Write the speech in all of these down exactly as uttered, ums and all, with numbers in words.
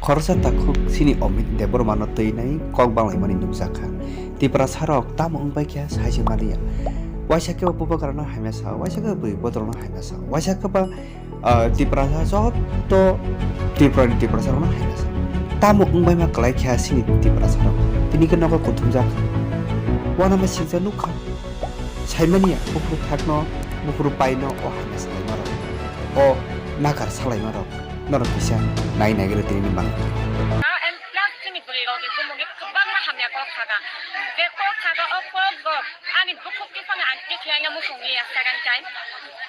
Khoroksa takhuk chini Amit Debbarmano twi nai kok banglaimani nukjakha. Tiprasarok tamo wngbai khe sai se maliya. Waisa khe bo bubagrano hamya sa, waisa khe bwrwi bodolno hamya sa, waisa khe ba, ah, Tiprasa joto Tripurani Tiprasarokno hamya sa. Tamo wngbai ma kwlai khe chini Tiprasarok? Tini khe nogo kuthumjak. Wanama singcha nukha. Saimaniya buphuru thakno, buphuru paino o hamya salaimarok, o nakar salaimarok. Norok kisa nai nai gre tini mang. Ah, and plus chini bwrwi rok ni bumung ni kwbangma hamya kok saga. Je kok saga o kok bo ani bukhuk tisana ang tikhiya muchung liya sagan kai.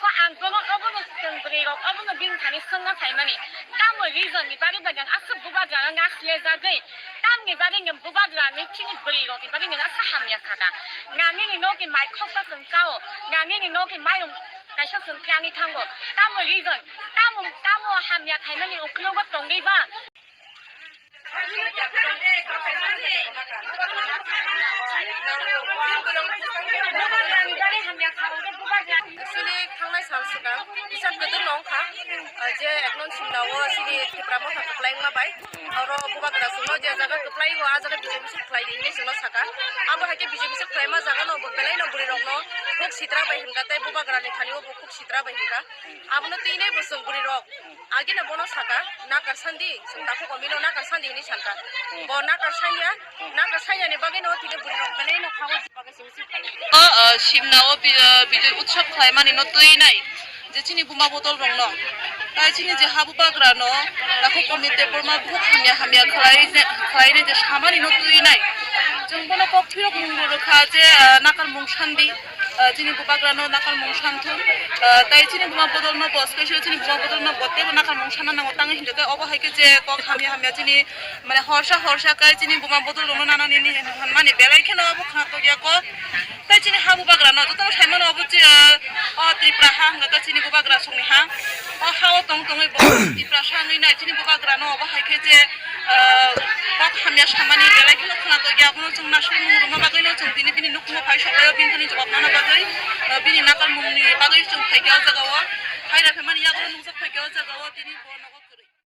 Ko ang bono obono chwng bwrwi rok obono bini thani swngna saimani. Tamo reason ni bagwi bagwi ang aswk bubagra no nasle jagwi. Tamni bagwi nw bubagra ni chini bwrwi rok ni bagwi nw aswk hamya saga. Nangini nok ni mai khoksa chwng chao. Nangini nok ni mai rung kaisa chwng khe ani thango. Tamo reason? Tamo, tamo hamya khaimani uklogo tongwi ba? Actually, thangnai sal swkang kisa kwdwrno wngkha, ah, je eknong simna o chini Tipra motha kwplai wngma bai. Oro bubagra chwngno je jaga kwplai o, ah jaga B J P se khlai di hinwi chwngno saka. Abo hai khe B J P se khlaima jaga no bo belai no bwrwi rok no khuk sitra bai hinka tei bubagra ni thani o bo khuk sitra bai hinka. Abono twi nai bo chwng bwrwi rok agina bono saka, nakar sandi, chwng takhuk omino nakar sandi hinwi sanka. Bo nakar sanya, nakar sanya ni bagwi no tini bwrwi rok belai no khaui bagwi chwng si khlai. O, o, simna o bi-, o, Bijay Utsav khlai mani no twi nai. Je chini buma bodol rok no. Tai chini je habu bagra no, takhuk Amit Debbarma bukhuk hamya hamya khlai je, khlai nai je samani no twi nai. Chwng bono kok phirok mung rwkha je, ah, nakar mung sandi. Ah, chini bubagrano nakarmung santhung, ah, tai chini buma bodolno bo special chini buma bodolno bo teibo nakarmung sana nango tangwi hinjak obo hai khe je kok hamya hamya chini mane horsa horsa kai chini buma bodolrokno nanani hinwi hinwi hwnmani belai kheno obo khna tokya kok. Tai chini ha bubagrano jotono saimano obo chi, ah, o Tripura ha hwnkha ta chini bubagra songni ha. O ha-o tong tongwi bo Tiprasa wngwi nai chini bubagrano obo hai khe je, ah, kok hamya samani belai kheno khwna tokya, abono chwng nasukmung rwma bagwino chwng tini bini nukhungo phai sokhaio bini thani jawab nana bagwi, ah, bini nakarmungni bagwi chwng phaikha o jagao. Phaira phaimani yagulo nukjak phaikha o jagao tini bo nogo.